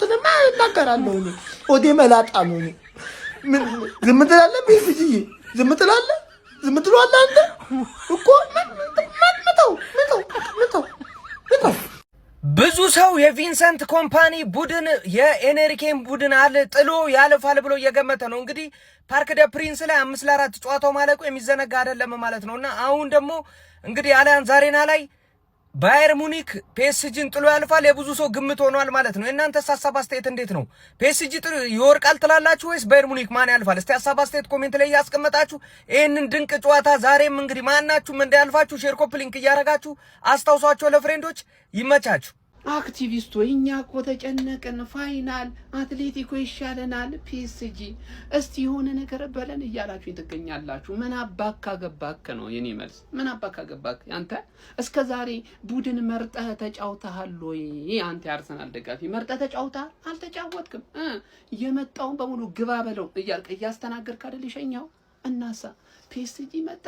ያልኩትንማ እናገራለሁ። እኔ ሆዴ መላጣ ነው። እኔ ምን ዝም ትላለህ? ፒኤስጂዬ ዝም ትላለህ? ዝም ትለዋለህ አንተ እኮ ምተው ምተው ምተው ምተው። ብዙ ሰው የቪንሰንት ኮምፓኒ ቡድን የኤንሪኬን ቡድን አለ ጥሎ ያልፋል ብሎ እየገመተ ነው። እንግዲህ ፓርክ ደ ፕሪንስ ላይ 5-4 ጨዋታው ማለቁ የሚዘነጋ አይደለም ማለት ነው። እና አሁን ደግሞ እንግዲህ አሊያንዝ አሬና ላይ ባየር ሙኒክ ፒኤስጂን ጥሎ ያልፋል የብዙ ሰው ግምት ሆኗል ማለት ነው። የእናንተስ ሀሳብ አስተያየት እንዴት ነው? ፒኤስጂ ይወርቃል ትላላችሁ ወይስ ባየር ሙኒክ ማን ያልፋል? እስቲ ሀሳብ አስተያየት comment ላይ እያስቀመጣችሁ ይህንን ድንቅ ጨዋታ ዛሬም እንግዲህ ማናችሁም እንዳያልፋችሁ share፣ copy link እያረጋችሁ አስታውሷቸው ለ friend ኦች። ይመቻችሁ። አክቲቪስቶ እኛ እኮ ተጨነቅን። Final አትሌቲኮ ይሻለናል፣ ፒኤስጂ እስቲ የሆነ ነገር በለን እያላችሁ ትገኛላችሁ። ምን አባካ ገባክ ነው የኔ መልስ። ምን አባካ ገባክ አንተ? እስከ ዛሬ ቡድን መርጠህ ተጫውተሃል ወይ? አንተ የአርሰናል ደጋፊ መርጠህ ተጫውተሃል? አልተጫወትክም። የመጣውን በሙሉ ግባ በለው እያልክ እያስተናገድክ አይደል የሸኘኸው? እናሳ ፒኤስጂ መጣ፣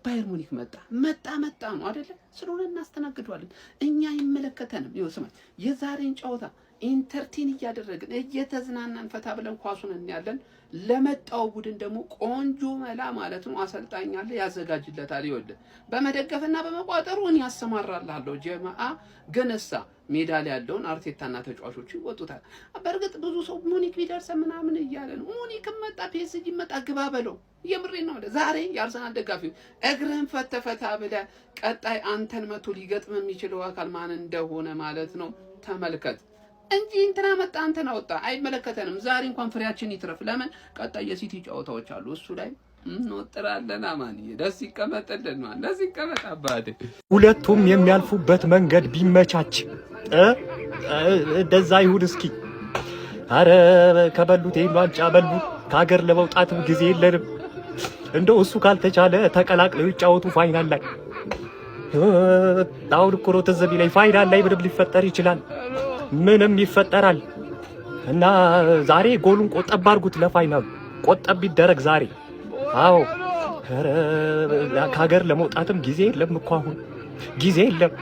ባየር ሙኒክ መጣ፣ መጣ መጣ ነው አይደለ? ስለሆነ እናስተናግደዋለን። እኛ አይመለከተንም። ይኸው ስማኝ፣ የዛሬን ጨዋታ entertain እያደረግን እየተዝናናን ፈታ ብለን ኳሱን እናያለን። ለመጣው ቡድን ደግሞ ቆንጆ መላ ማለት ነው አሰልጣኝ አለ፣ ያዘጋጅለታል። ይኸውልህ በመደገፍና በመቋጠሩ እኔ ያሰማራልሃለሁ። ጀማአ ግን እሳ ሜዳ ላይ ያለውን አርቴታና ተጫዋቾቹ ይወጡታል። በእርግጥ ብዙ ሰው ሙኒክ ቢደርሰ ምናምን እያለ ነው። ሙኒክም መጣ ፒኤስጂ መጣ ግባ በለው። የምሬን ነው። ዛሬ የአርሰናል ደጋፊ እግርህን ፈተፈታ ብለህ ቀጣይ አንተን መቶ ሊገጥም የሚችለው አካል ማን እንደሆነ ማለት ነው ተመልከት እንጂ እንትና መጣ እንትና ወጣ አይመለከተንም። ዛሬ እንኳን ፍሬያችን ይትረፍ። ለምን ቀጣይ የሲቲ ጨዋታዎች አሉ፣ እሱ ላይ እንወጥራለን። አማንዬ ደስ ይቀመጥልን፣ ማን ደስ ይቀመጥ አባቴ። ሁለቱም የሚያልፉበት መንገድ ቢመቻች እንደዛ ይሁን። እስኪ አረ ከበሉት ይሄን ዋንጫ በሉ። ከሀገር ለመውጣትም ጊዜ የለንም። እንደው እሱ ካልተቻለ ተቀላቅለው ይጫወቱ final ላይ። አሁን እኮ ነው ትዝ የሚለኝ final ላይ ምንም ሊፈጠር ይችላል። ምንም ይፈጠራል። እና ዛሬ ጎሉን ቆጠብ አድርጉት ለ final ኡ ቆጠብ ይደረግ ዛሬ። አዎ ከሀገር ለመውጣትም ጊዜ የለም እኮ አሁን ጊዜ የለም።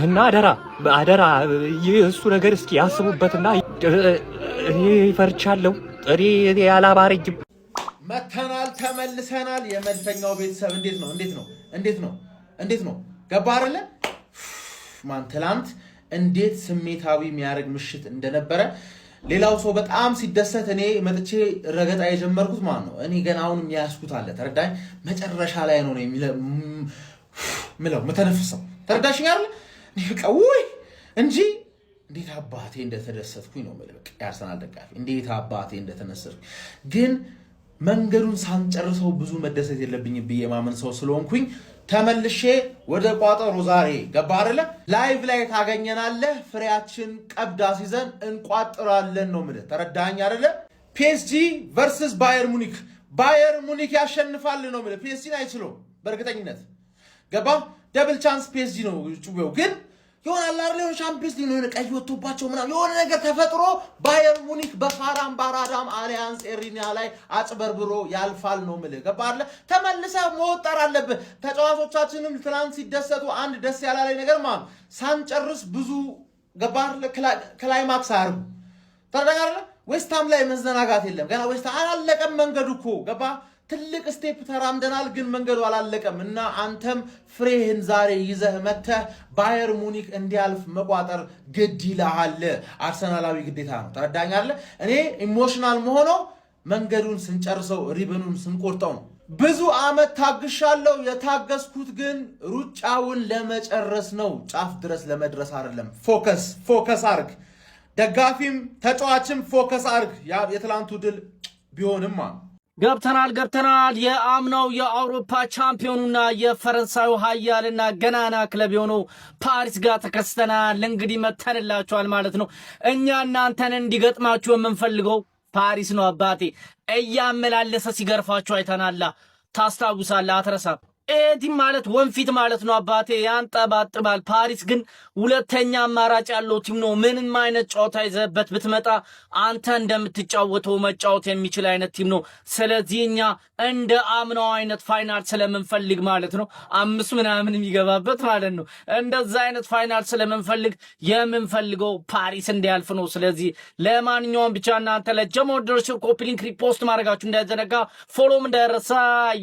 እና አደራ አደራ እሱ ነገር እስኪ ያስቡበትና እኔ ፈርቻለሁ። እኔ አላባረኝም። መተናል፣ ተመልሰናል። የመድፈኛው ቤተሰብ እንዴት ነው? እንዴት ነው? እንዴት ነው? እንዴት ነው? ገባ አይደለ? ማን ትላንት እንዴት ስሜታዊ የሚያደርግ ምሽት እንደነበረ፣ ሌላው ሰው በጣም ሲደሰት እኔ መጥቼ ረገጣ የጀመርኩት ማለት ነው። እኔ ገና አሁን የሚያስኩት አለ፣ ተረዳኝ። መጨረሻ ላይ ነው ምለው ምተነፍሰው፣ ተረዳሽኝ አይደል? በቃ ውይ እንጂ እንዴት አባቴ እንደተደሰትኩኝ ነው የምልህ። በቃ የአርሰናል ደጋፊ እንዴት አባቴ እንደተነሰትኩኝ፣ ግን መንገዱን ሳንጨርሰው ብዙ መደሰት የለብኝም ብዬ ማመን ሰው ስለሆንኩኝ ተመልሼ ወደ ቋጠሮ ዛሬ ገባ አይደለ? Live ላይ ታገኘናለህ። ፍሬያችን ቀብድ አስይዘን እንቋጥራለን ነው የምልህ። ተረዳኸኝ አይደለ? ፒኤስጂ versus ባየር ሙኒክ፣ ባየር ሙኒክ ያሸንፋል ነው የምልህ። ፒኤስጂን አይችለውም በእርግጠኝነት፣ ገባ። Double chance ፒኤስጂ ነው ጩቤው፣ ግን የሆነ አለ አይደል የሆነ ሻምፒዮንስ ሊግ የሆነ ቀይ ወጥቶባቸው ምናምን የሆነ ነገር ተፈጥሮ ባየር ሙኒክ በፋራም ባራዳም አሊያንስ ኤሪና ላይ አጭበርብሮ ያልፋል ነው የምልህ። ገባህ አይደለ? ተመልሰህ መወጠር አለብህ። ተጫዋቾቻችንም ትናንት ሲደሰቱ አንድ ደስ ያላለኝ ነገር ማለት ሳንጨርስ ብዙ፣ ገባህ አይደለ? Climax አያርጉ። ተረዳህ አይደለ? ዌስትሃም ላይ መዘናጋት የለም። ገና ዌስትሃም አላለቀም መንገዱ እኮ፣ ገባህ? ትልቅ step ተራምደናል፣ ግን መንገዱ አላለቀም እና አንተም ፍሬህን ዛሬ ይዘህ መተህ ባየር ሙኒክ እንዲያልፍ መቋጠር ግድ ይልሃል። አርሰናላዊ ግዴታ ነው። ተረዳኛለህ? እኔ emotional መሆነው መንገዱን ስንጨርሰው ሪበኑን ስንቆርጠው ነው። ብዙ ዓመት ታግሻለሁ። የታገስኩት ግን ሩጫውን ለመጨረስ ነው፣ ጫፍ ድረስ ለመድረስ አይደለም። Focus፣ focus አርግ። ደጋፊም ተጫዋችም focus አርግ። የትላንቱ ድል ቢሆንም ገብተናል ገብተናል። የአምናው የአውሮፓ ቻምፒዮኑና የፈረንሳዩ ሀያልና ገናና ክለብ የሆነው ፓሪስ ጋር ተከስተናል። እንግዲህ መተንላችኋል ማለት ነው። እኛ እናንተን እንዲገጥማችሁ የምንፈልገው ፓሪስ ነው። አባቴ እያመላለሰ ሲገርፋችሁ አይተናላ። ታስታውሳለህ፣ አትረሳም። ይሄ team ማለት ወንፊት ማለት ነው አባቴ፣ ያንጠባጥባል። ፓሪስ ግን ሁለተኛ አማራጭ ያለው team ነው። ምንም አይነት ጨዋታ ይዘህበት ብትመጣ አንተ እንደምትጫወተው መጫወት የሚችል አይነት team ነው። ስለዚህ እኛ እንደ አምናው አይነት final ስለምንፈልግ ማለት ነው፣ አምስት ምናምን የሚገባበት ማለት ነው። እንደዛ አይነት final ስለምንፈልግ የምንፈልገው ፓሪስ እንዲያልፍ ነው። ስለዚህ ለማንኛውም ብቻ እናንተ ለጀሞ ድርሽ copy link repost ማድረጋችሁ እንዳይዘነጋ፣ follow ም እንዳይረሳ።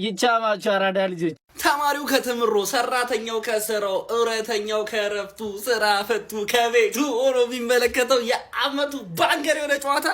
ይቻማችሁ አራዳ ልጆች። ተማሪው ከትምህርቱ፣ ሰራተኛው ከስራው፣ እረተኛው ከእረፍቱ፣ ስራ ፈቱ ከቤቱ ሆኖ የሚመለከተው የአመቱ banger የሆነ ጨዋታ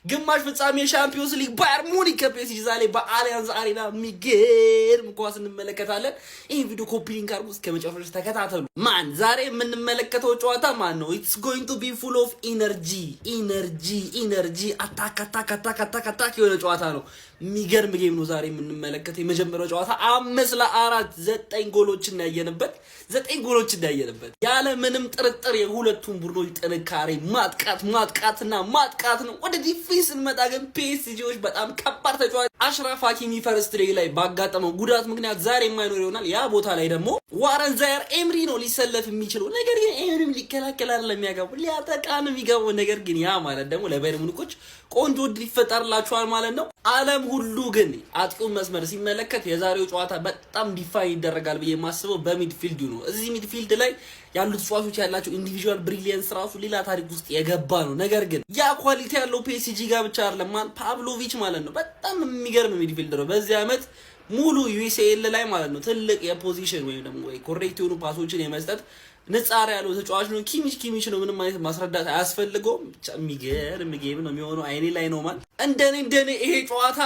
ግማሽ ፍጻሜ የሻምፒዮንስ ሊግ ባየር ሙኒክ ከፒኤስጂ ዛሬ በአሊያንዝ አሬና የሚገርም ኳስ እንመለከታለን። ይህን ቪዲዮ copy link አድርጉ፣ እስከ መጨረሻ ተከታተሉ። Man ዛሬ የምንመለከተው ጨዋታ ማን ነው? It's going to be full of energy, energy, energy፣ attack, attack, attack, attack, attack የሆነ ጨዋታ ነው። የሚገርም game ነው ዛሬ የምንመለከተው። የመጀመሪያው ጨዋታ 5-4 ዘጠኝ ጎሎችን ያየንበት፣ ዘጠኝ ጎሎችን ያየንበት፣ ያለ ምንም ጥርጥር የሁለቱም ቡድኖች ጥንካሬ ማጥቃት፣ ማጥቃትና ማጥቃት ነው። ወደ defense ስንመጣ ግን ፒኤስጂዎች በጣም ከባድ ተጫዋች አሽራፍ ሀኪሚ first leg ላይ ባጋጠመው ጉዳት ምክንያት ዛሬ የማይኖር ይሆናል። ያ ቦታ ላይ ደግሞ ዋረን ዛየር ኤምሪ ነው ሊሰለፍ የሚችለው። ነገር ግን ኤምሪም ሊከላከል አይደለም የሚያገባው፣ ሊያጠቃ ነው የሚገባው። ነገር ግን ያ ማለት ደግሞ ለባየር ሙኒኮች ቆንጆ እድል ይፈጠርላቸዋል ማለት ነው። ዓለም ሁሉ ግን አጥቂውን መስመር ሲመለከት የዛሬው ጨዋታ በጣም define ይደረጋል ብዬ የማስበው በ midfield ኡ ነው። እዚህ midfield ላይ ያሉት ተጫዋቾች ያላቸው individual brilliance ራሱ ሌላ ታሪክ ውስጥ የገባ ነው። ነገር ግን ያ quality ያለው ፒኤስጂ ጋር ብቻ አይደለም፣ ማን ፓቭሎቪች ማለት ነው። በጣም የሚገርም midfield ነው። በዚህ ዓመት ሙሉ UCL ላይ ማለት ነው ትልቅ የ position ወይም ደግሞ correct የሆኑ pass ኦችን የመስጠት ንጻሬ ያለው ተጫዋች ነው። ኪሚች ኪሚች ነው። ምንም አይነት ማስረዳት አያስፈልገውም። ብቻ የሚገርም game ነው የሚሆነው። አይኔ ላይ ነው man። እንደኔ እንደኔ ይሄ ጨዋታ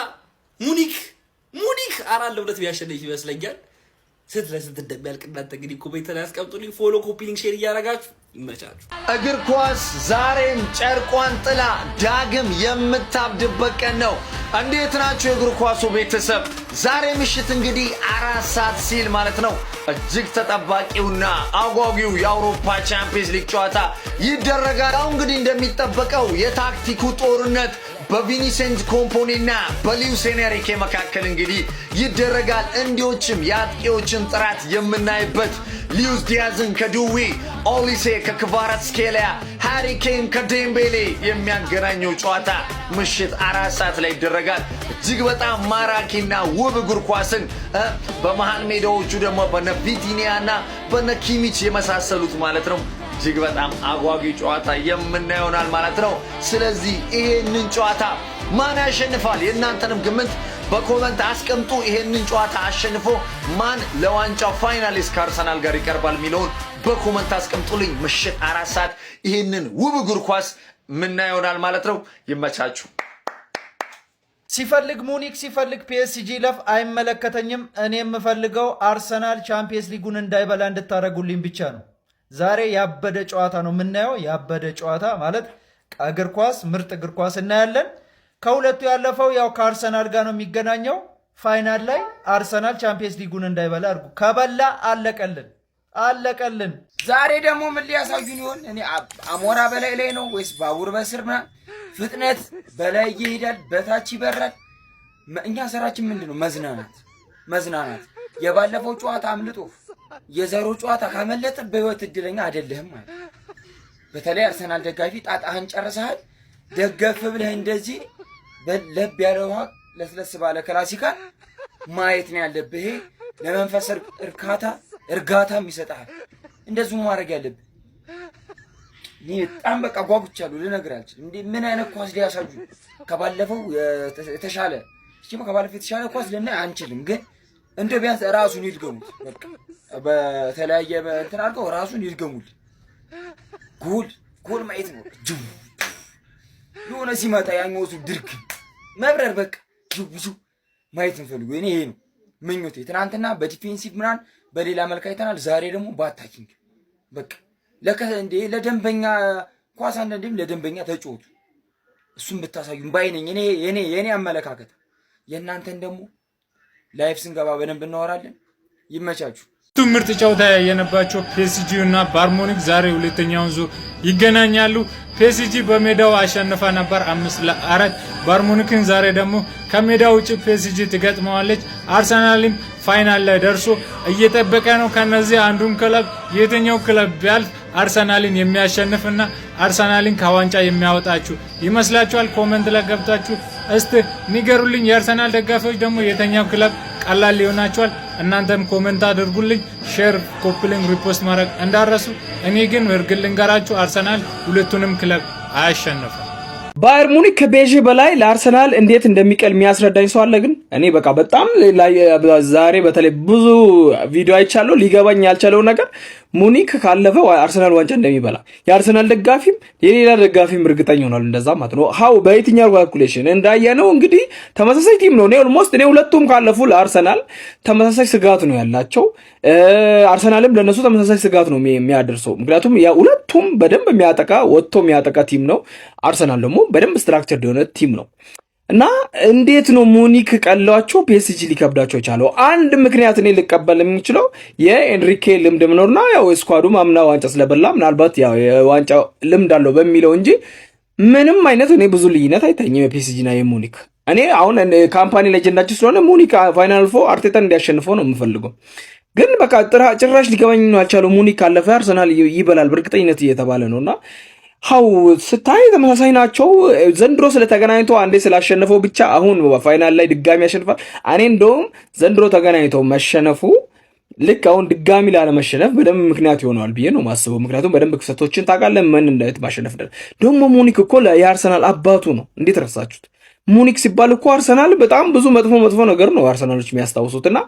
ሙኒክ 4-2 ቢያሸንፍ ይመስለኛል። ስንት ለስንት እንደሚያልቅ እናንተ እንግዲህ comment ላይ አስቀምጡልኝ። Follow፣ copy link፣ share እያደረጋችሁ ይመቻችሁ። እግር ኳስ ዛሬም ጨርቋን ጥላ ዳግም የምታብድበት ቀን ነው። እንዴት ናችሁ የእግር ኳሱ ቤተሰብ? ዛሬ ምሽት እንግዲህ 4 ሰዓት ሲል ማለት ነው እጅግ ተጠባቂውና አጓጊው የአውሮፓ ቻምፒየንስ ሊግ ጨዋታ ይደረጋል። አሁን እንግዲህ እንደሚጠበቀው የታክቲኩ ጦርነት በቪንሰንት ኮምፓኒና በሉዊስ ኤንሪኬ መካከል እንግዲህ ይደረጋል። እንዲዎችም የአጥቂዎችን ጥራት የምናይበት ሉዊስ ዲያዝን ከዱዌ፣ ኦሊሴ ከክቫራትስኬሊያ፣ ሃሪ ኬን ከዴምቤሌ የሚያገናኘው ጨዋታ ምሽት 4 ሰዓት ላይ ይደረጋል። እጅግ በጣም ማራኪና ውብ እግር ኳስን በመሃል ሜዳዎቹ ደግሞ በነ ቪቲኒያና በነ ኪሚች የመሳሰሉት ማለት ነው እጅግ በጣም አጓጊ ጨዋታ የምናየው ይሆናል ማለት ነው። ስለዚህ ይሄንን ጨዋታ ማን ያሸንፋል? የእናንተንም ግምት በ comment አስቀምጡ። ይሄንን ጨዋታ አሸንፎ ማን ለዋንጫው finalist ከአርሰናል ጋር ይቀርባል የሚለውን በ comment አስቀምጡልኝ። ምሽት 4 ሰዓት ይሄንን ውብ እግር ኳስ የምናየው ይሆናል ማለት ነው። ይመቻችሁ። ሲፈልግ ሙኒክ ሲፈልግ ፒኤስጂ ይለፍ፣ አይመለከተኝም። እኔ የምፈልገው አርሰናል ቻምፒየንስ ሊጉን እንዳይበላ እንድታደርጉልኝ ብቻ ነው። ዛሬ ያበደ ጨዋታ ነው የምናየው። ያበደ ጨዋታ ማለት እግር ኳስ፣ ምርጥ እግር ኳስ እናያለን። ከሁለቱ ያለፈው ያው ከአርሰናል ጋር ነው የሚገናኘው። Final ላይ አርሰናል ቻምፒየንስ ሊጉን እንዳይበላ አድርጉ። ከበላ አለቀልን፣ አለቀልን። ዛሬ ደግሞ ምን ሊያሳዩን ይሆን? እኔ አሞራ በላይ ላይ ነው ወይስ ባቡር በስር ምናምን? ፍጥነት በላይ ይሄዳል፣ በታች ይበራል። እኛ ስራችን ምንድን ነው? መዝናናት፣ መዝናናት። የባለፈው ጨዋታ አምልጦ የዘሮ ጨዋታ ካመለጠ በህይወት እድለኛ አይደለህም ማለት። በተለይ አርሰናል ደጋፊ ጣጣህን ጨርሰሃል። ደገፍ ብለህ እንደዚህ ለብ ያለ ውሃ ለስለስ ባለ ክላሲካል ማየት ነው ያለብህ። ይሄ ለመንፈስ እርካታ እርጋታም ይሰጥሃል። እንደዚሁ ማድረግ ያለብህ። እኔ በጣም በቃ ጓጉቻለሁ፣ ልነግርህ አልችልም። እንዴ ምን አይነት ኳስ ሊያሳዩ ከባለፈው የተሻለ እሺ፣ ከባለፈው የተሻለ ኳስ ልናይ አንችልም፣ ግን እንደ ቢያንስ ራሱን ይድገሙት። በቃ በተለያየ እንትን አድርገው ራሱን ይድገሙት። ጎል ጎል ማየት ነው። የሆነ ሲመጣ ያኛው ሰው ድርግ መብረር በቃ ብዙ ማየት እንፈልጉ። እኔ ይሄ ነው ምኞቴ። ትናንትና በ defensive ምናምን በሌላ መልክ አይተናል። ዛሬ ደግሞ በ attacking በቃ ለከ እንዴ ለደንበኛ ኳስ አንዳንዴም ለደንበኛ ተጫወቱ። እሱን ብታሳዩን ባይ ነኝ እኔ የኔ አመለካከት። የእናንተን ደግሞ live ስንገባ በደንብ እናወራለን። ይመቻችሁ። ምርጥ ጨዋታ ያየነባቸው ፒኤስጂ እና ባየር ሙኒክ ዛሬ ሁለተኛውን ዙር ይገናኛሉ። ፒኤስጂ በሜዳው አሸንፋ ነበር 5-4 ባየር ሙኒክን። ዛሬ ደግሞ ከሜዳው ውጭ ፒኤስጂ ትገጥመዋለች። አርሰናልም final ላይ ደርሶ እየጠበቀ ነው። ከነዚህ አንዱን ክለብ፣ የትኛው ክለብ ቢያልፍ አርሰናልን የሚያሸንፍና አርሰናልን ከዋንጫ የሚያወጣችሁ ይመስላችኋል? Comment ላይ ገብታችሁ እስቲ ንገሩልኝ። የአርሰናል ደጋፊዎች ደግሞ የትኛው ክለብ ቀላል ሊሆናችኋል? እናንተም comment አድርጉልኝ። Share፣ copy link፣ repost ማድረግ እንዳትረሱ። እኔ ግን እርግጥ ልንገራችሁ፣ አርሰናል ሁለቱንም ክለብ አያሸንፍም። ባየር ሙኒክ ከፒኤስጂ በላይ ለአርሰናል እንዴት እንደሚቀል የሚያስረዳኝ ሰው አለ? ግን እኔ በቃ በጣም ዛሬ በተለይ ብዙ ቪዲዮ አይቻለሁ። ሊገባኝ ያልቻለው ነገር ሙኒክ ካለፈ አርሰናል ዋንጫ እንደሚበላ የአርሰናል ደጋፊም የሌላ ደጋፊም እርግጠኛ ሆኗል። እንደዛ ማለት ነው። How? በየትኛው calculation እንዳየነው እንግዲህ ተመሳሳይ team ነው። እኔ almost እኔ ሁለቱም ካለፉ ለአርሰናል ተመሳሳይ ስጋት ነው ያላቸው። አርሰናልም ለእነሱ ተመሳሳይ ስጋት ነው የሚያደርሰው። ምክንያቱም ሁለቱም በደንብ የሚያጠቃ፣ ወጥቶ የሚያጠቃ team ነው። አርሰናል ደግሞ በደንብ structured የሆነ team ነው። እና እንዴት ነው ሙኒክ ቀሏቸው ፒኤስጂ ሊከብዳቸው የቻለው? አንድ ምክንያት እኔ ልቀበል የምችለው የኤንሪኬ ልምድ መኖርና ያው squad ኡ አምና ዋንጫ ስለበላ ምናልባት ያው የዋንጫ ልምድ አለው በሚለው እንጂ ምንም አይነት እኔ ብዙ ልዩነት አይታኝም የፒኤስጂ እና የሙኒክ። እኔ አሁን ካምፓኒ legend ኣችን ስለሆነ ሙኒክ final አልፎ አርቴታን እንዲያሸንፈው ነው የምፈልገው። ግን በቃ ጭራሽ ሊገባኝ ነው ያልቻለው። ሙኒክ ካለፈ አርሰናል ይበላል በእርግጠኝነት እየተባለ ነው። እና how ስታይ ተመሳሳይ ናቸው። ዘንድሮ ስለተገናኝቶ አንዴ ስላሸነፈው ብቻ አሁን final ላይ ድጋሚ ያሸንፋል። እኔ እንደውም ዘንድሮ ተገናኝተው መሸነፉ ልክ አሁን ድጋሚ ላለመሸነፍ በደንብ ምክንያት ይሆነዋል ብዬ ነው ማስበው። ምክንያቱም በደንብ ክፍተቶችን ታውቃለህ፣ ምን እንዴት ማሸነፍ። ደግሞ ሙኒክ እኮ የአርሰናል አባቱ ነው። እንዴት ረሳችሁት? ሙኒክ ሲባል እኮ አርሰናል በጣም ብዙ መጥፎ መጥፎ ነገር ነው አርሰናሎች የሚያስታውሱት። እና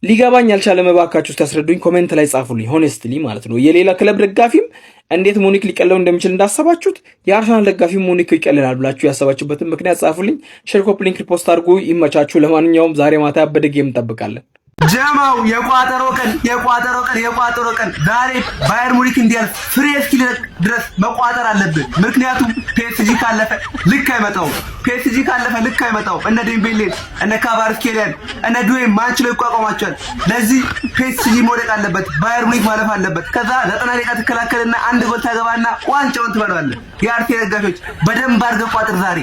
ሊገባኝ አልቻለም። እባካችሁ ስታስረዱኝ comment ላይ ጻፉልኝ። Honestly ማለት ነው። የሌላ ክለብ ደጋፊም እንዴት ሙኒክ ሊቀለው እንደሚችል እንዳሰባችሁት የአርሰናል ደጋፊ ሙኒክ ይቀልላል ብላችሁ ያሰባችሁበትን ምክንያት ጻፉልኝ። Share፣ copy link፣ repost አድርጉ። ይመቻችሁ። ለማንኛውም ዛሬ ማታ ያበደ game እንጠብቃለን። ጀማው፣ የቋጠሮ ቀን፣ የቋጠሮ ቀን፣ የቋጠሮ ቀን። ዛሬ ባየር ሙኒክ እንዲያልፍ ፍሬ እስኪለቅ ድረስ መቋጠር አለብን። ምክንያቱም ፒኤስጂ ካለፈ ልክ አይመጣውም። ፒኤስጂ ካለፈ ልክ አይመጣውም። እነ ዴምቤሌን፣ እነ ካቫርስኬሊያን፣ እነ ዱዌ ማን ችሎ ይቋቋማቸዋል? ለዚህ ፒኤስጂ መውደቅ አለበት። ባየር ሙኒክ ማለፍ አለበት። ከዛ 90 ደቂቃ ትከላከልና አንድ ጎል ታገባና ዋንጫውን ትበለዋለህ። የአርሴ ደጋፊዎች በደንብ አድርገህ ቋጥር ዛሬ።